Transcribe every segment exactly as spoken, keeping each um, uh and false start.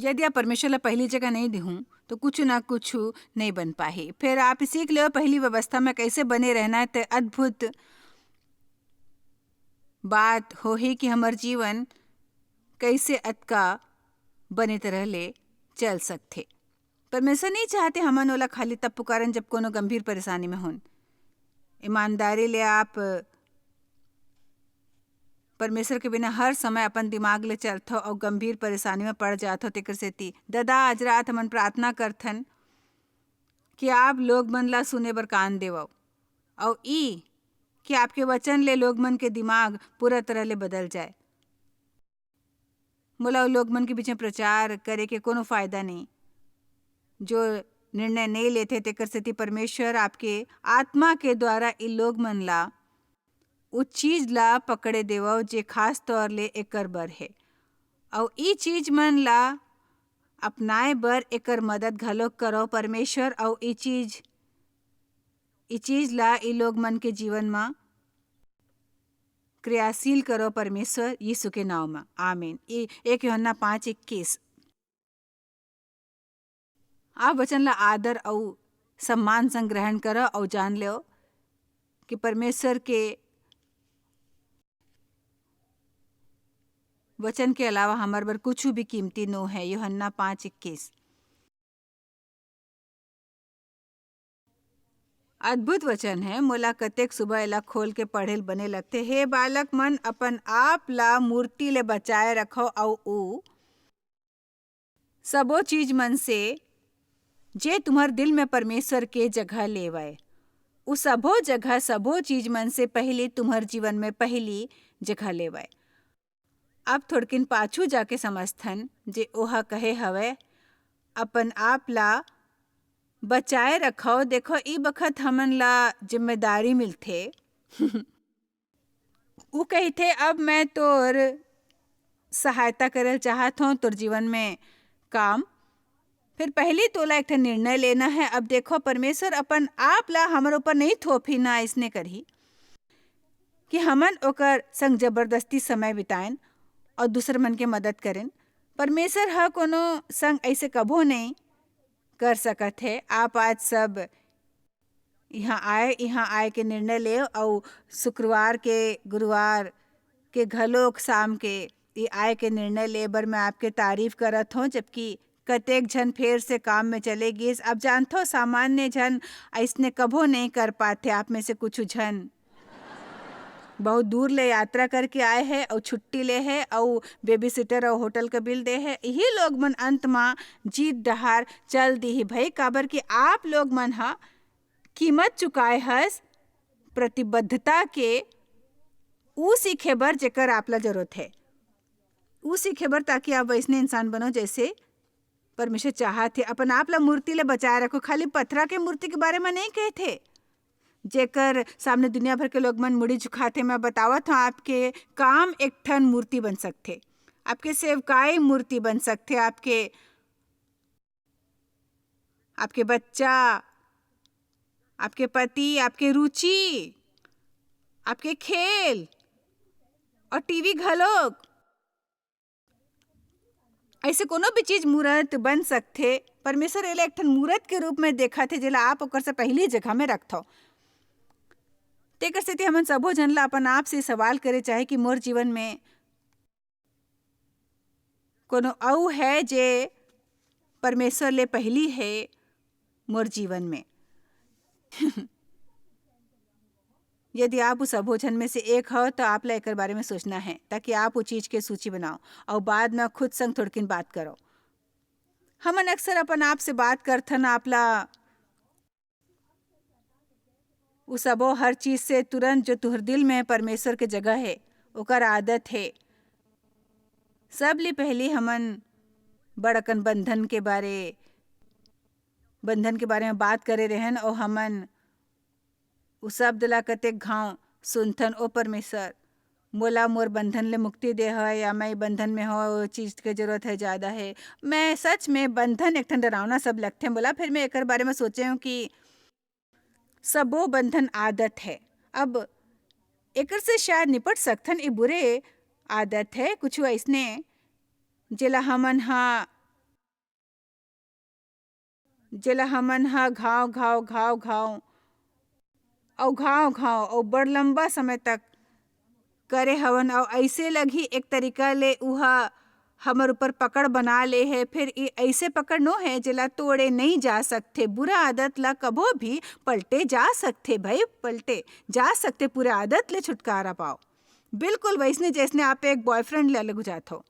यदि आप परमेश्वर ला पहली जगह नहीं दिहूं, तो कुछ ना कुछ नहीं बन पाही। फिर आप सीख लेव पहली व्यवस्था में कैसे बने रहना है, ते अद्भुत बात होही कि हमर जीवन कैसे अतका बने तरह ले चल सकथे। परमेश्वर नहीं चाहते हमन ओला खाली तब पुकारन जब कोनो गंभीर परेशानी में होन। ईमानदारी ले आप परमेश्वर के बिना हर समय अपन दिमाग ले चलथव अउ गंभीर परेशानी में पड़ जाथव। तेकर सेती ददा, आज रात हमन प्रार्थना करथन कि आप लोग मन ला सुने बर कान देवव, अउ ई कि आपके वचन ले लोग मन के दिमाग पूरा तरह ले बदल जाए। मोला ओ लोग मन के बीच में प्रचार करे के कोनो फायदा नहीं, जो निर्णय नहीं लेथे। तेकर सेती परमेश्वर आपके आत्मा के द्वारा ई लोग मन ला उ चीज ला पकड़े देवव, जे खास तौर ले एकर बर हे, अउ ई चीज मन ला अपनाए बर एकर मदद घलो करव परमेश्वर, अउ ई चीज, ई चीज ला ई लोग मन के जीवन म क्रियाशील करव परमेश्वर यीशु के नाव म, आमीन। ई एक यूहन्ना पाँच इक्कीस। आप वचन ला आदर अउ सम्मान संग ग्रहण करव अउ जान लेव कि परमेश्वर के वचन के अलावा हमर बर कुछु भी कीमती नो है। यूहन्ना पाँच इक्कीस। अद्भुत वचन है। मोला कतेक सुबह एला खोल के पढ़े ल बने लगथे। हे बालक मन, अपन आप ला मूर्ति ले बचाए रखव अउ उ सबो चीज मन से, जे तुम्हर दिल में परमेश्वर के जगह लेवय, उ सबो जगह, सबो चीज मन से पहिली तुम्हर जीवन में पहिली जगह लेवय। अब थोड़किन पाछू जाके समझथन, जे ओह कहे हवय, "अपन आप ला बचाए रखव।" देखो, ई बखत हमन ला जिम्मेदारी मिलथे। उ कहिथे, "अब मैं तोर सहायता करल चाहत हौं, तोर जीवन में काम। फिर पहली तोला एक ठन निर्णय लेना है।" अब देखो, परमेश्वर अपन आप ला हमर ऊपर नहीं थोपही ना, अइसने करही कि हमन ओकर संग जबरदस्ती समय बिताएन और दूसर मन के मदद करेन। परमेश्वर ह कोनो संग ऐसे कभो नहीं कर सकत है। आप आज सब यहाँ आए, यहाँ आए के निर्णय लेव, अउ शुक्रवार के, गुरुवार के घलोक शाम के ये आए के निर्णय ले बर मैं आपके तारीफ करत हौं, जबकि कतेक झन फेर से काम में चले गिस। अब जानथो, सामान्य झन अइसने कभो नहीं कर पाथे। आप में से कुछ झन बहुत दूर ले यात्रा करके आए हैं और छुट्टी ले हैं और बेबी सिटर और होटल का बिल दे हैं। यही लोग मन अंत मा जीत डहार चल दी ही भाई, काबर कि आप लोग मन हा कीमत चुकाए हस प्रतिबद्धता के, ऊ सीखे बर जेकर आप ला जरूरत है, ऊ सीखे बर, ताकि आप वैसने इंसान बनो जैसे परमेश्वर चाहत हे। अपन आप ला मूर्ति ले बचाए रखो। खाली पथरा के मूर्ति के बारे में नहीं कहत हे, जेकर सामने दुनिया भर के लोग मन मुड़ी झुकाथे। मैं बतावत हूँ, आपके काम एक ठन मूर्ति बन सकथे, आपके सेवकाई मूर्ति बन सकथे, आपके, आपके बच्चा, आपके पति, आपके रुचि, आपके खेल और टीवी घलोक। ऐसे कोनो भी चीज मूरत बन सकथे। परमेश्वर एला एक ठन मूरत के रूप में देखत हे, जेला आप ओकर से पहिली जगह में रखथव। तेकर सेती हमन सबो झन ला अपन आप से सवाल करे चाहे कि मोर जीवन में कोनो अऊ है जे परमेश्वर ले पहिली है मोर जीवन में? यदि आप उस सबो झन में से एक हव, तो आप ला एकर बारे में सोचना है, ताकि आप वो चीज के सूची बनाओ और बाद में खुद संग थोड़किन बात करो। हमन अक्सर अपन आप से बात करथन, आप ला उ सबो हर चीज से तुरंत जो तुहर दिल में परमेश्वर के जगह हे, ओकर आदत हे। सबले पहली हमन बड़ अकन बंधन के बारे, बंधन के बारे में बात करे रहन, और हमन उ शब्द ला कतेक घाव सुनथन, "ओ परमेश्वर, मोला मोर बंधन ले मुक्ति दे हवय, या मैं बंधन में हवं, ओ चीज के जरूरत है, ज्यादा है।" मैं सच में बंधन एक ठन डरावना शब्द लगथे मोला। फिर मैं एकर बारे में सोचे हूँ कि सबो बंधन आदत है। अब एकर से शायद निपट सकथन, ये बुरे आदत है, कुछ ऐसने जेला हमन हा जेला हमन ह घाव, घाव, घाव, घाव, अउ घाव, घाव, अउ बड़ लंबा समय तक करे हवन, अउ अइसे लगही एक तरीका ले उहा हमर ऊपर पकड़ बना ले हे। फिर ये अइसे पकड़ नो हे, जेला तोड़े नइ जा सकथे। बुरा आदत ला कभो भी पलटे जा सकथे भाई, पलटे जा सकथे। पूरे आदत ले छुटकारा पाओ, बिल्कुल वइसने जइसने आप एक बॉयफ्रेंड ले अलग हो जात हो।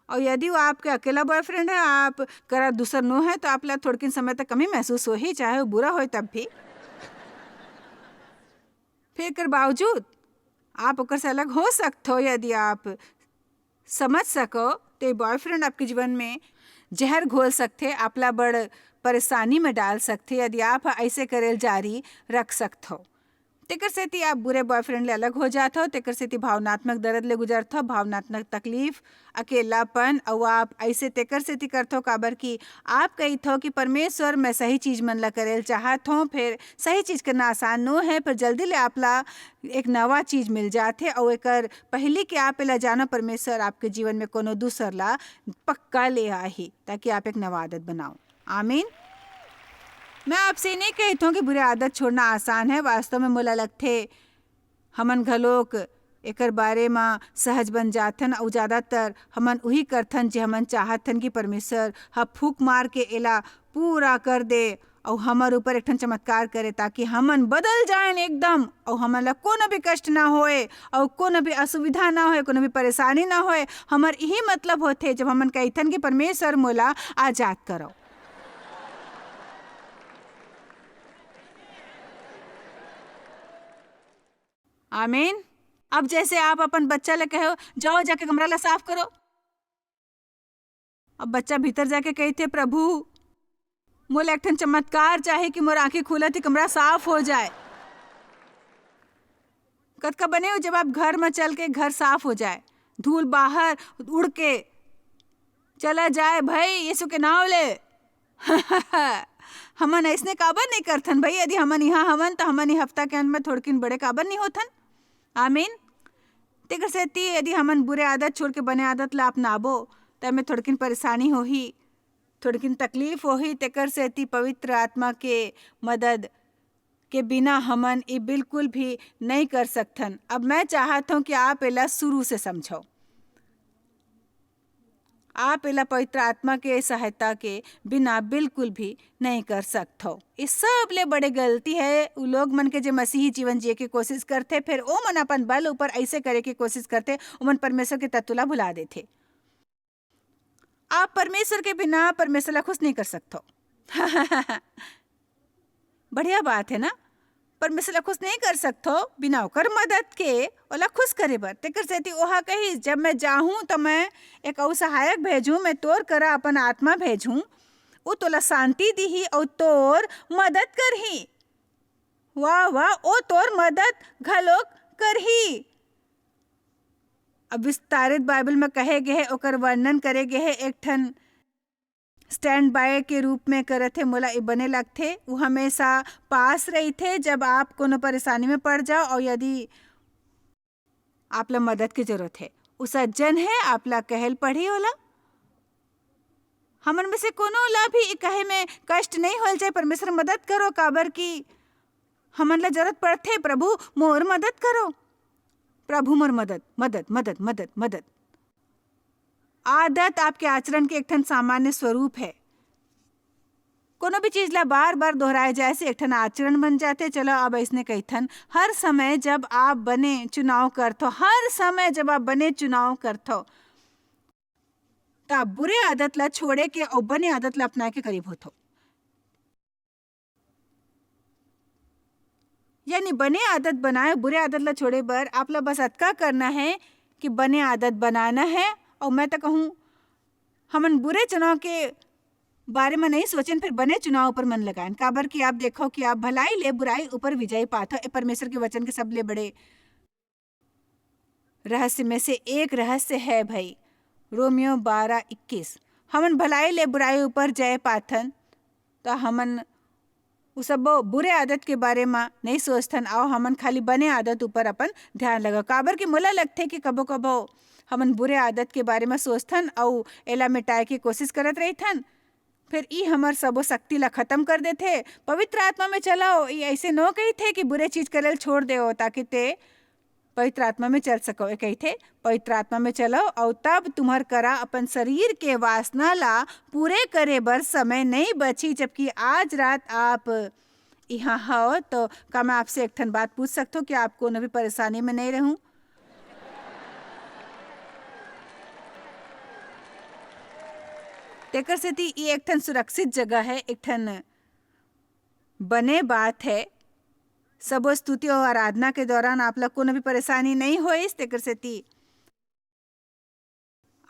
अउ यदि वो आपके अकेला बॉयफ्रेंड है, आप करा दूसर नो है, तो आप ला थोड़किन समय तक कमी महसूस होही, चाहे वो बुरा होय तब भी। फिर कर बावजूद आप ओकर से अलग हो सकत हो, यदि आप समझ सको, तो ये बॉयफ्रेंड आपके जीवन में जहर घोल सकथे, आपला बड़ परेशानी में डाल सकथे, यदि आप ह ऐसे करेल जारी रख सकत हो। तेकर सेती आप बुरे बॉयफ्रेंड ले अलग हो जात हो, तेकर सेती भावनात्मक दर्द ले गुजरत हो, भावनात्मक तकलीफ, अकेलापन, अउ आप ऐसे तेकर सेती करत हो, काबर कि आप कहित हो कि परमेश्वर, मैं सही चीज मन ला करेल चाहत हो, फिर सही चीज करना आसान नो है, पर जल्दी ले आप ला एक नवा चीज मिल जाथे, अउ एकर पहली के आप एला जानो, परमेश्वर आपके जीवन में कोनो दूसर ला पक्का ले आही, ताकि आप एक नवा आदत बनाओ। आमीन। मैं आपसे ये नहीं कहत हूँ कि बुरे आदत छोड़ना आसान है। वास्तव में मोला लगथे, हमन घलोक एकर बारे म सहज बन जाथन, अउ ज्यादातर हमन उही करथन, जे हमन चाहथन कि परमेश्वर ह फूंक मार के एला पूरा कर दे, अउ हमर ऊपर एक ठन चमत्कार करे, ताकि हमन बदल जाएन एकदम, अउ हमन ला कोनो भी कष्ट ना होए, अउ कोनो भी असुविधा ना होए, कोनो भी परेशानी ना होए। हमर इही मतलब होथे, जब हमन कहिथन कि परमेश्वर, मोला आजाद करो। आमीन। अब जैसे आप अपन बच्चा ले कहो, "जाओ, जाके कमरा ला साफ करो।" अब बच्चा भीतर जाके कहिथे, "प्रभु, मोला एक ठन चमत्कार चाहे कि मोर आंखें खुलत ही कमरा साफ हो जाए।" कतका बने हो, जब आप घर म चल के घर साफ हो जाए, धूल बाहर उड़ के चला जाए, भाई, यीशु के नाव ले। हमन अइसने काबर नहीं करथन भाई? यदि हमन यहाँ हवन, त हमन ये हफ्ता के अंत में थोड़किन बड़े काबर नहीं होथन? आमीन। तेकर सेती यदि हमन बुरे आदत छोड़ के बने आदत ला अपनाबो, त एमे थोड़किन परेशानी होही, थोड़किन तकलीफ होही। तेकर सेती पवित्र आत्मा के मदद के बिना हमन ये बिल्कुल भी नहीं कर सकथन। अब मैं चाहत हूँ कि आप एला शुरू से समझो। आप एला पवित्र आत्मा के सहायता के बिना बिल्कुल भी नहीं कर सकथो। ये सबले बड़े गलती है उ लोग मन के, जे मसीही जीवन जिए के कोशिश करथे, फिर ओ मन अपन बल ऊपर ऐसे करे के कोशिश करथे, ओमन परमेश्वर के तत्व ला भुला देथे। आप परमेश्वर के बिना परमेश्वर ला खुश नहीं कर सकथो। बढ़िया बात है ना? परमेश्वर ला खुश नहीं कर सकथो बिना ओकर मदद के, ओला खुश करे बर। तेकर सेती ओहा कही, "जब मैं जाहूं, त मैं एक अउ सहायक भेजूं, मैं तोर करा अपन आत्मा भेजूं, उ तोला शांति दीही अउ तोर मदद करही।" वाह, वाह, ओ तोर मदद घलोक करही। अब विस्तारित बाइबल में कहे गे हे, ओकर वर्णन करे गे हे, एक ठन स्टैंड बाय के रूप में करत हे, मोला ए बने लगथे। वो हमेशा पास रहिथे, जब आप कोनो परेशानी में पड़ जाओ और यदि आप ला मदद की जरूरत है, वो सज्जन है, आप ला कहल पढ़ी ओला। हमन में से कोनो ला भी ए कहे में कष्ट नहीं होल जाए, "परमेश्वर मदद करो", काबर कि हमन ला जरूरत पड़थे, "प्रभु मोर मदद करो, प्रभु मोर मदद, मदद, मदद, मदद, मदद।" आदत आपके आचरण के एक ठन सामान्य स्वरूप है। कोनो भी चीज ला बार-बार दोहराए जाए से एक ठन आचरण बन जाथे। चलो अब अइसने कहिथन, हर समय जब आप बने चुनाव करथो, हर समय जब आप बने चुनाव करथो, त आप बुरे आदत ला छोड़े के अउ बने आदत ला अपनाए के करीब होथो। यानी बने आदत बनाए, बुरे आदत ला छोड़े बर आप ला बस अतका करना है कि बने आदत बनाना है। और मैं तो कहूँ, हमन बुरे चुनाव के बारे में नहीं सोचन, फिर बने चुनाव ऊपर मन लगाएन। काबर कि आप देखो कि आप भलाई ले बुराई ऊपर विजय पाथो। ए परमेश्वर के वचन के सबले बड़े रहस्य में से एक रहस्य है भाई, रोमियो बारह इक्कीस। हमन भलाई ले बुराई ऊपर जय पाथन, त हमन उ सब्बो बुरे आदत के बारे म नहीं सोचथन, आओ हमन खाली बने आदत ऊपर अपन ध्यान लगाओ। काबर कि मोला लगथे कि कभो-कभो हमन बुरे आदत के बारे म सोचथन अउ एला मिटाए के कोशिश करत रहिथन, फिर ई हमर सबो शक्ति ला खत्म कर देथे। पवित्र आत्मा में चलो, ई ऐसे नो कहिथे कि बुरे चीज करे ल छोड़ देओ, ताकि ते पवित्र आत्मा में चल सको। ये कहिथे, "पवित्र आत्मा में चलो, और तब तुम्हर करा अपन शरीर के वासना ला पूरे करे बर समय नहीं बची, जबकि आज रात आप यहाँ हो।" तो का मैं आपसे एक ठन बात पूछ सकथो कि आप कोनो भी परेशानी में नहीं रहूं? तेकर सेती ई एक ठन सुरक्षित जगह है, एक ठन बने बात है। सबो स्तुति और आराधना के दौरान आप ला कोनो भी परेशानी नहीं होइस, तेकर सेती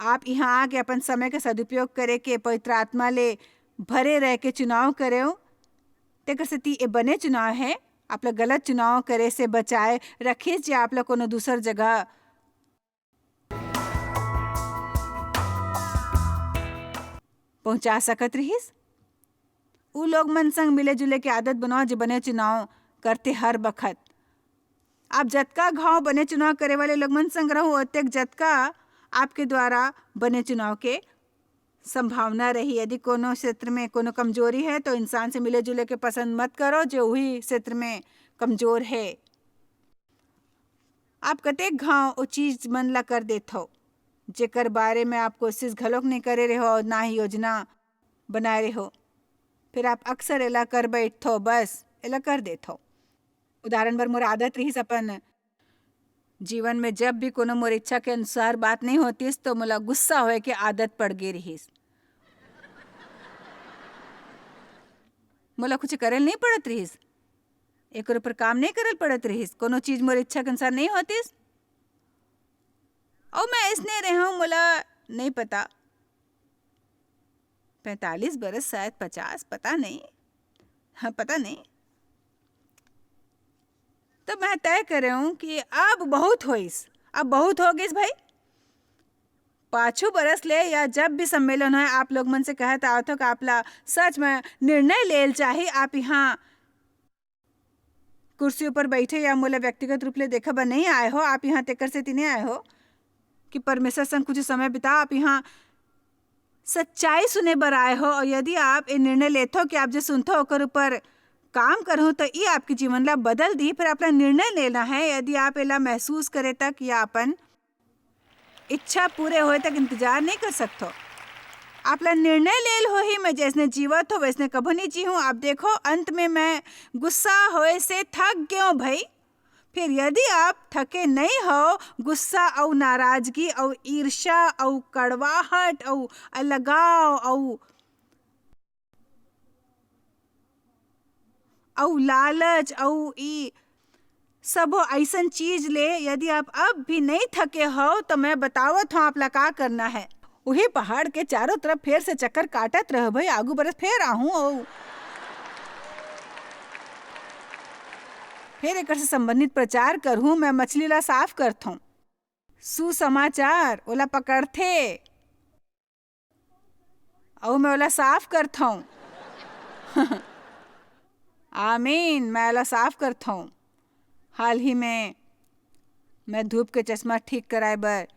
आप यहाँ आके अपन समय के सदुपयोग करे के, पवित्र आत्मा ले भरे रह के चुनाव करेव। तेकर सेती ए बने चुनाव है। आप ला गलत चुनाव करे से बचाए रखिस, जे आप ला कोनो दूसर जगह पहुंचा सकत रहिस। उ लोग मन संग मिले जुले के आदत बनाओ, जे बने चुनाव करथे हर बखत। आप जतका घाव बने चुनाव करे वाले लोग मन संग रहो, ओतेक जतका आपके द्वारा बने चुनाव के संभावना रही। यदि कोनो क्षेत्र में कोनो कमजोरी है, तो इंसान से मिले जुले के पसंद मत करो, जो वही क्षेत्र में कमजोर है। आप कतेक घाव ओ चीज मन ला कर देथो, जेकर बारे में आप कोशिश घलोक नहीं करे रहो और ना ही योजना बनाए रहो। फिर आप अक्सर एला कर बैठथो, बस एला कर देथो। उदाहरण बर, मोर आदत रहिस अपन जीवन में, जब भी कोनो मोर इच्छा के अनुसार बात नहीं होतिस, तो मोला गुस्सा होए के आदत पड़ गे रहिस। मोला कुछ करे ल नहीं पड़त रहिस, एकर ऊपर काम नहीं करे ल पड़त रहिस। कोनो चीज मोर इच्छा के अनुसार नहीं होतिस, अउ मैं अइसने रेहेंव, मोला नहीं पता, पैंतालीस बरस, शायद पचास, पता नहीं, हाँ, पता नहीं। तो मैं तय करेंव कि अब बहुत होइस, अब बहुत हो गइस भाई। पाछू बरस ले या जब भी सम्मेलन होय, आप लोग मन से कहत आवत हों कि आप ला सच में निर्णय लेल चाही। आप यहाँ कुर्सी ऊपर बैठे या मोला व्यक्तिगत रूप ले देखे बर नहीं आए हो, आप यहाँ तेकर सेती नहीं आए हो कि परमेश्वर संग कुछ समय बिता, आप यहाँ सच्चाई सुने बर आए हो। और यदि आप ये निर्णय लेथो कि आप जो सुनथो ओकर ऊपर काम करहु, तो ये आपके जीवन ला बदल दी। फिर अपना निर्णय लेना है, यदि आप एला महसूस करे तक या अपन इच्छा पूरे होए तक इंतजार नहीं कर सकथो। आप ला निर्णय लेल होही, मैं जैसने जीवत हो वैसने कभू नहीं जीहूँ। आप देखो, अंत में मैं गुस्सा होए से थक गयो भाई। फिर यदि आप थके नहीं हो गुस्सा अउ नाराजगी अउ ईर्ष्या अउ कड़वाहट अउ अलगाव अउ अउ लालच अउ ई सबो अइसन चीज ले यदि आप अब भी नहीं थके हो, तो मैं बतावत हूँ आप ला का करना है। उही पहाड़ के चारों तरफ फेर से चक्कर काटत रह भाई, आगू बरस फेर आहूँ अउ फेर एकर से संबंधित प्रचार करहूँ। मैं मछली ला साफ करथौं, सुसमाचार ओला पकड़थे। अउ मैं ओला साफ करथौं। आमीन, मैं ओला साफ करथौं। हाल ही में मैं धूप के चश्मा ठीक कराए बर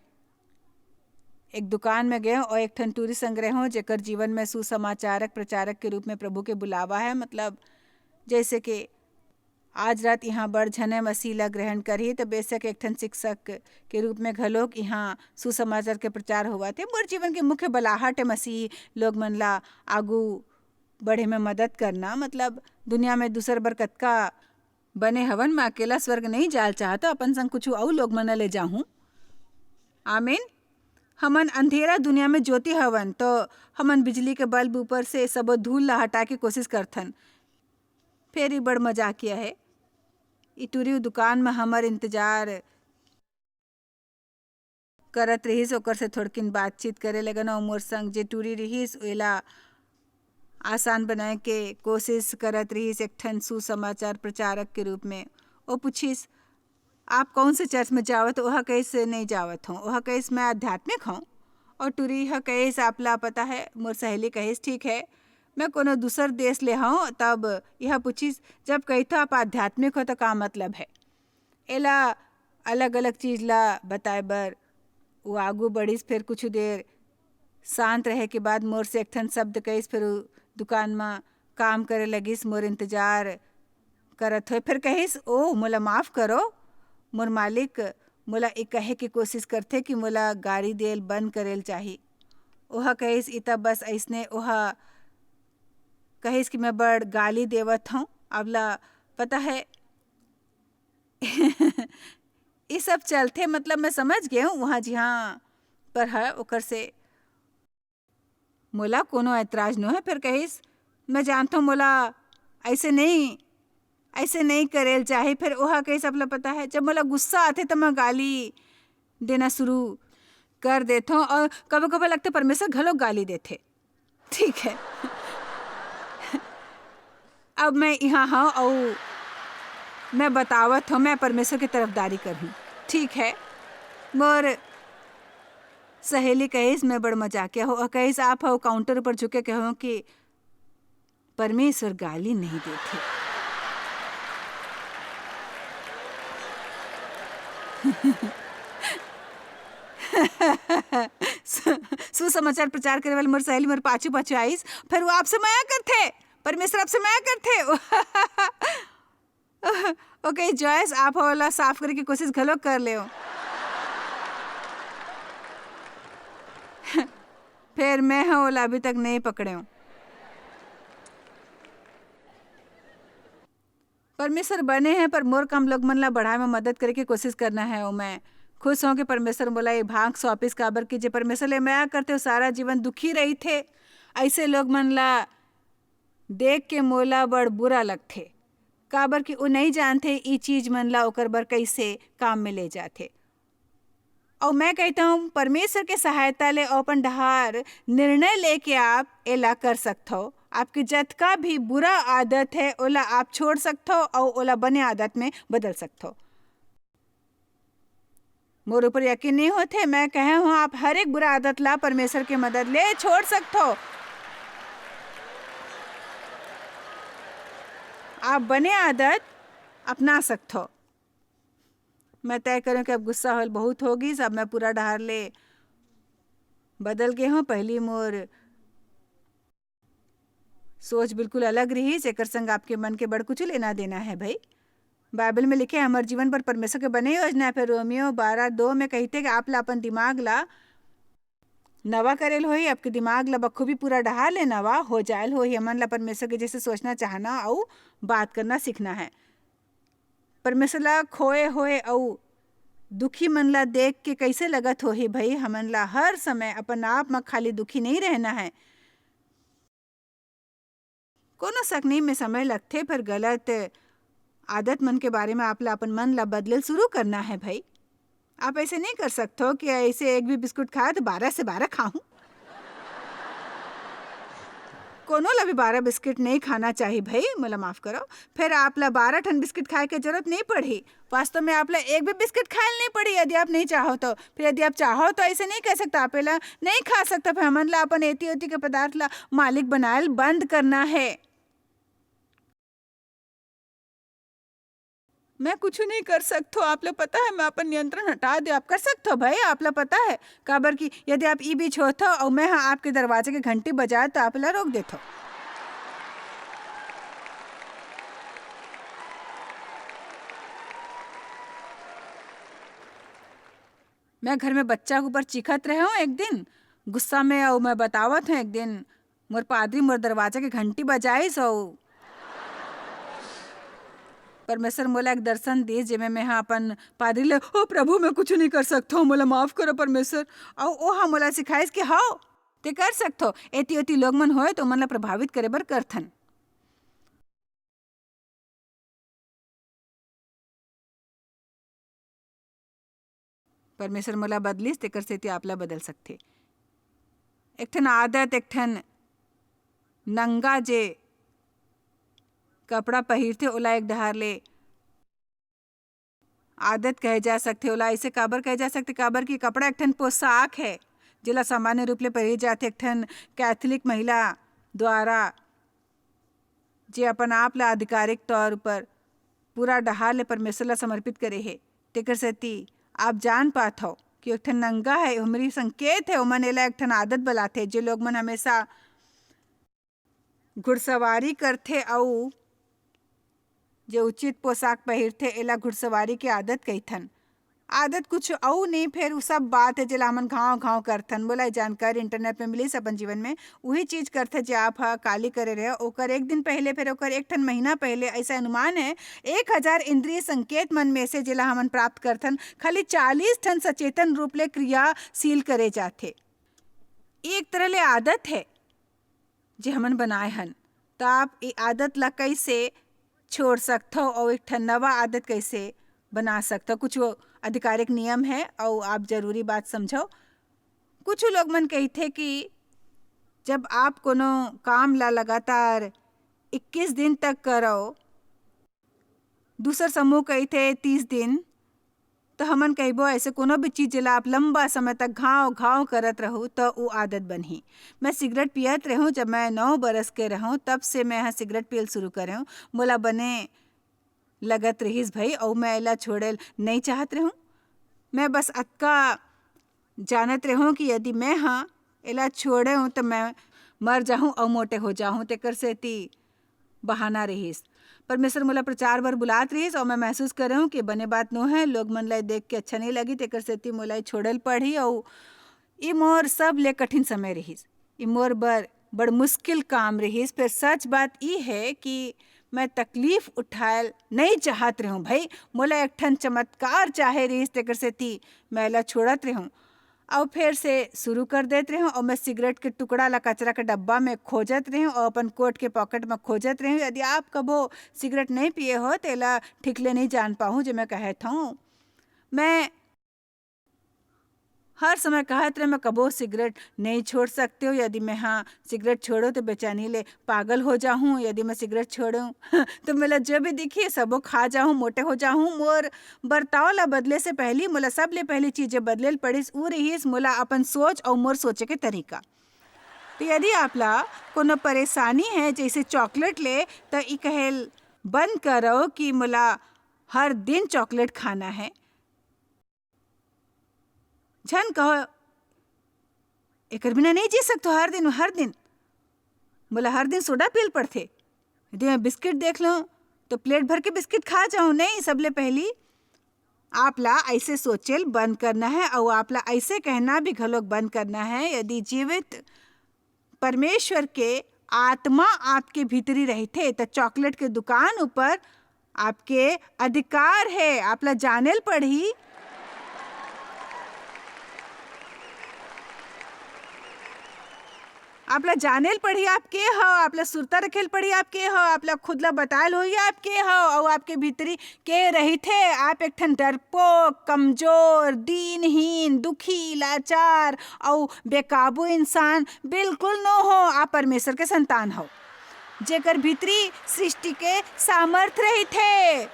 एक दुकान में गए और एक ठन टूरी संग रहे हों, जेकर जीवन में सुसमाचारक प्रचारक के रूप में प्रभु के बुलावा है। मतलब, जैसे कि आज रात इहाँ बड़ झने मसीह ला ग्रहण करही, त बेशक एक ठन शिक्षक के रूप में घलोक इहाँ सुसमाचार के प्रचार होवत हे। मोर जीवन के मुख्य बलाहट हे मसीही लोग मन ला आगू बढ़े में मदद करना। मतलब, दुनिया में दूसर बर कतका बने हवन, मैं अकेला स्वर्ग नहीं जाल चाहत, अपन संग कुछ अउ लोग मन ला ले जाहूं। आमीन। हमन अंधेरा दुनिया में ज्योति हवन, तो हमन बिजली के बल्ब ऊपर से सबो धूल ला हटाए के कोशिश करथन। फेर ई बड़ मजाकिया हे। ई टूरी उ दुकान म हमर इंतजार करत रिहिस, ओकर से थोड़किन बातचीत करे लगन। अउ मोर संग जे टूरी रिहिस, एला आसान बनाए के कोशिश करत रिहिस, एक ठन सुसमाचार प्रचारक के रूप में। ओ पूछिस, "आप कौन से चर्च में जावत हो?" ओहा कहिस, "नहीं जावत हों।" ओहा कहिस, "मैं आध्यात्मिक हों।" अउ टूरी ह कहिस, "आप ला पता है," मोर सहेली कहिस, "ठीक है, मैं कोनो दूसर देश ले हों।" तब यह पूछिस, "जब कहिथो आप आध्यात्मिक हो, तो का मतलब है?" एला अलग-अलग चीज ला बताए बर वो आगू बढ़िस। फिर कुछ देर शांत रहे के बाद मोर से एक ठन शब्द कहिस, फिर उ दुकान म काम करे लगिस, मोर इंतजार करत होए। फिर कहिस, "ओ, मोला माफ करो, मोर मालिक मोला ए कहे के कोशिश करथे कि मोला गारी देल बंद करेल चाही।" ओहा कहिस, "इता बस अइसने ओहा कहिस कि मैं बड़ गाली देवत हूँ।" अब ला पता है, ये सब चलथे, मतलब, मैं समझ गए हूँ वहाँ जिहाँ पर है, ओकर से मोला कोनो ऐतराज नो है। फिर कहिस, "मैं जानथों, मोला ऐसे नहीं, ऐसे नहीं करेल चाही।" फिर ओहा कहिस, "अपला पता है, जब मोला गुस्सा आथे, त मैं गाली देना शुरू कर देथों, और कभो-कभो लगथे, परमेश्वर घलो गाली देथे।" ठीक है। अब मैं यहाँ हूँ, और मैं बतावत हूँ, मैं परमेश्वर की तरफदारी करहूँ। ठीक है, मोर सहेली कहिस, मैं बड़ मजाकिया हो, कहिस, "आप हो काउंटर ऊपर झुके कहो कि परमेश्वर गाली नहीं देथे।" सु-, सुसमाचार प्रचार करे वाली मोर सहेली मोर पाछू पाछू आइस, फिर वो आपसे मया करथे, परमेश्वर आपसे मया करथे। ओके जॉयस, आप ओला साफ करे के कोशिश घलो कर लेव। फिर मैं ह ओला अभी तक नहीं पकड़ेव। परमेश्वर बने हैं, पर मोर काम लोग मन ला बढ़ाए में मदद करे के कोशिश करना है। और मैं खुश हूँ कि परमेश्वर मोला ये भाग सौंपिस, काबर कि जे परमेश्वर ले मया करथे, वो सारा जीवन दुखी रहिथे। ऐसे लोग मन ला देख के मोला बड़ बुरा लगथे, काबर कि वो नहीं जानथे ई चीज मन ला ओकर बर कैसे काम में ले जाथे। और मैं कहता हूँ, परमेश्वर के सहायता ले और अपन डहार निर्णय लेके आप एला कर सकथो। आपके जतका भी बुरा आदत है, ओला आप छोड़ सकथो और ओला बने आदत में बदल सकथो। मोर ऊपर यकीन नहीं होथे, मैं कहे हूँ, आप हर एक बुरा आदत ला परमेश्वर के मदद ले छोड़ सकथो। आप बने आदत अपना सकथो। मैं तय करूँ कि अब गुस्सा होल बहुत होगिस, अब मैं पूरा डहार ले बदल गे हूँ। पहली मोर सोच बिल्कुल अलग रहिस, एकर संग आपके मन के बड़ कुछ लेना देना है भाई। बाइबल में लिखे, हमर जीवन पर परमेश्वर के बने योजना है। फिर रोमियो बारह दो में कहते कि आप ला अपन दिमाग ला नवा करेल होही, आपके दिमाग ला बखूबी पूरा डहार ले नवा हो जायल होही। हमन ला परमेश्वर के जैसे सोचना, चाहना अउ बात करना सीखना है। परमेश्वर ला खोए होए अउ दुखी मन ला देख के कैसे लगत होही भाई? हमन ला हर समय अपन आप म खाली दुखी नहीं रहना है। कोनो सकनी में समय लगथे, पर गलत आदत मन के बारे में आप ला अपन मन ला बदले शुरू करना है भाई। आप ऐसे नहीं कर सकथो कि ऐसे एक भी बिस्कुट खाए तो बारह से बारह खाहूं। कोनो ला भी बारह बिस्किट नहीं खाना चाहिए भाई, मोला माफ करो। फिर आप ला बारह ठन बिस्किट खाए के जरूरत नहीं पड़ही। वास्तव में आप ला एक भी बिस्किट खाए नहीं पड़ी यदि आप नहीं चाहो तो। फिर यदि आप चाहो तो ऐसे नहीं कह सकता, आप एला नहीं खा सकता। फिर हमन ला अपन एती ओती के पदार्थ ला मालिक बनायल बंद करना है। मैं कुछ नहीं कर सकथो, आप ला पता है, मैं अपन नियंत्रण हटा दे। आप कर सकथो भाई, आप ला पता है, काबर कि यदि आप ई बीच होथो और मैं हाँ आपके दरवाजे के घंटी बजाए तो आप ला रोक देथो। मैं घर में बच्चा के ऊपर चीखत रहे हूँ एक दिन गुस्सा में, और मैं बतावत हूँ, एक दिन मोर पादरी मोर दरवाजा के घंटी बजाइस, और परमेश्वर मोला एक दर्शन दिस, जेमे मैं हा अपन पादरी ले, "ओ प्रभु, मैं कुछ नहीं कर सकता हूँ, मोला माफ करो परमेश्वर।" और ओ हा मोला सिखाइस कि, "हव, ते कर सकथो, एती ओती लोग मन होए तो मन ला प्रभावित करे बर करथन।" परमेश्वर मोला बदलिस, तेकर सेती आप ला बदल सकथे। एक ठन आदत, एक ठन नंगा जे कपड़ा पहिरथे, ओला एक डहार ले आदत कहे जा सकथे। ओला अइसे काबर कहे जा सकथे? काबर कि कपड़ा एक ठन पोशाक है, जेला सामान्य रूप ले पहिरे जाथे। एक ठन कैथोलिक महिला द्वारा जे अपन आप ला आधिकारिक तौर पर पूरा डहार ले परमेश्वर ला समर्पित करे हे, तेकर सेती आप जान पाथव कि एक ठन नंगा हे, हमरी संकेत हे, ओमन एला एक ठन आदत बलाथे। जे लोग मन हमेशा घुड़सवारी करथे अउ जे उचित पोशाक पहिरथे, एला घुड़सवारी के आदत कहिथन। आदत कुछ अउ नहीं, फेर उ सब बात हे, जेला हमन घांव-घांव करथन। मोला ए जानकारी internet में मिलिस अपन जीवन में, उही चीज करथे, जे आप ह काली करे रहे, ओकर एक दिन पहले, फेर ओकर एक ठन महीना पहले, ऐसा अनुमान हे, एक हजार इंद्रिय संकेत मन में से, जेला हमन प्राप्त करथन, खाली चालीस ठन सचेतन रूप ले क्रियाशील करे जाथे। ये एक तरह ले आदत हे, जे हमन बनाए हन। त आप ए आदत ला कइसे छोड़ सकथव अउ एक ठन नवा आदत कइसे बना सकथव? कुछ वो आधिकारिक नियम हे अउ आप जरूरी बात समझव। कुछ लोग मन कहिथे कि जब आप कोनो काम ला लगातार इक्कीस दिन तक करव, दूसर समूह कहिथे तीस दिन, त हमन कहिबो, ऐसे कोनो भी चीज जेला आप लंबा समय तक घांव-घांव करत रहू, त उ आदत बनही। मैं सिगरेट पियत रहूं, जब मैं नौ बरस के रहूं, तब से मैं ह सिगरेट पियल शुरू करे हूं। मोला बने लगत रहिस भई, अउ मैं एला छोड़े ल नइ चाहत रहूं। मैं बस अतका जानत रहूं कि यदि मैं ह एला छोड़े हूं, त मैं मर जाहूं अउ मोटे हो जाहूं। तेकर सेती बहाना रहिस। परमेश्वर मोला प्रचार बर बुलात रहिस अउ मैं महसूस करे हूं कि बने बात नो हे, लोग मन ला देख के अच्छा नहीं लगी, तेकर सेती मोला ए छोड़े ल पड़ही। अउ ई मोर सब ले कठिन समय रहिस, ई मोर बर बड़ मुश्किल काम रहिस। फिर सच बात ई हे कि मैं तकलीफ उठायल नहीं चाहत रहूं भई, मोला एक ठन चमत्कार चाहे रहिस, तेकर सेती मैं एला छोड़त रहूं। अउ फेर से शुरू कर देत रहेंव अउ मैं सिगरेट के टुकड़ा ला कचरा के डब्बा में खोजत रहेंव अउ अपन कोट के पॉकेट में खोजत रहेंव। यदि आप कभो सिगरेट नहीं पिए हो, तेला ठीक ले नहीं जान पाहू, जे मैं कहत हूँ। मैं हर समय कहत रहे, "मैं कभो सिगरेट नहीं छोड़ सकते हो, यदि मैं हाँ सिगरेट छोड़ो तो बेचैनी ले पागल हो जाहूँ, यदि मैं सिगरेट छोड़ूँ तो मेला जो भी दिखी सबो खा जाहूँ, मोटे हो जाहूँ।" मोर बर्ताव ला बदले से पहली मोला सबले पहली चीज जे बदले ल पड़िस, उ रहिस मोला अपन सोच अउ मोर सोचे के तरीका। तो यदि आप ला कोनो परेशानी है, जैसे चॉकलेट ले, तो ई कहेल बंद करो कि मोला हर दिन चॉकलेट खाना है। झन कहो, "एकर बिना नहीं जी सकतो, हर दिन, हर दिन मोला हर दिन सोडा पियल पड़थे। यदि मैं बिस्किट देख लूं, तो प्लेट भर के बिस्किट खा जाऊं।" नहीं, सबले पहली आप ला ऐसे सोचेल बंद करना है अउ आप ला ऐसे कहना भी घलोक बंद करना है। यदि जीवित परमेश्वर के आत्मा आपके भीतरी रहिथे, त चॉकलेट के दुकान ऊपर आपके अधिकार है। आप ला जानेल पड़ही, आप ला जानेल पड़ही, आप के हो, आप ला सुरता रखेल पड़ही, आप के हो, आप ला खुद ला बतायल होही, आप के हो, अउ आपके भीतरी के रहिथे। आप एक ठन डरपोक, कमजोर, दीनहीन, दुखी, लाचार अउ बेकाबू इंसान बिल्कुल नो हो। आप परमेश्वर के संतान हो, जेकर भीतरी सृष्टि के सामर्थ रहिथे।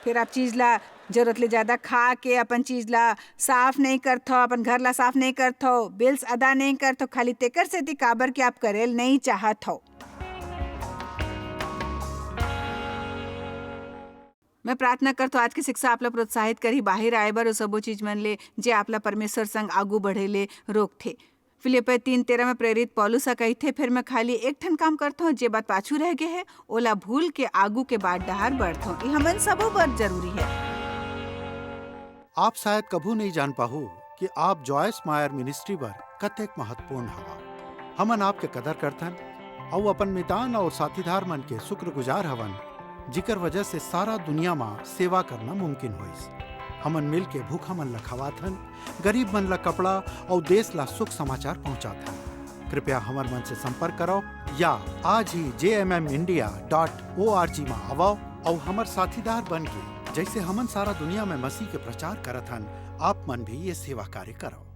फिर आप चीज ला जरूरत ले ज्यादा खा के अपन चीज ला साफ नहीं करथो, अपन घर ला साफ नहीं करथो, बिल्स अदा नहीं करथो, खाली तेकर सेती काबर कि आप करेल नहीं चाहत हो। मैं प्रार्थना करथो आज की शिक्षा आप ला प्रोत्साहित करही बाहिर आए बर, ओ सबो चीज मन ले जे आप ला परमेश्वर संग आगू बढ़े ले रोकथे। फिलिप्पी तीन तेरह में प्रेरित पौलुस ह कहिथे, "फिर मैं खाली एक ठन काम करथों, जे बात पाछू रह गे हे, ओला भूल के आगू के बात डहार बढ़थों।" ये हमन सबो बर जरूरी है। आप शायद कभू नहीं जान पाहू कि आप जॉयस मायर मिनिस्ट्री बर कतेक महत्वपूर्ण हवा। हमन आपके कदर करथन अउ अपन मितान अउ साथीदार मन के शुक्रगुजार हवन, जिकर वजह से सारा दुनिया मा सेवा करना मुमकिन होइस। हमन मिल के भूखा मन ला खवाथन, गरीब मन ला कपड़ा अउ देश ला सुख समाचार पहुंचाथन। कृपया हमर मन से संपर्क करो या आज ही J M M India dot O R G मा आवो अउ हमर साथीदार बन के, जैसे हमन सारा दुनिया में मसीह के प्रचार करत हन, आप मन भी ये सेवा कार्य करो।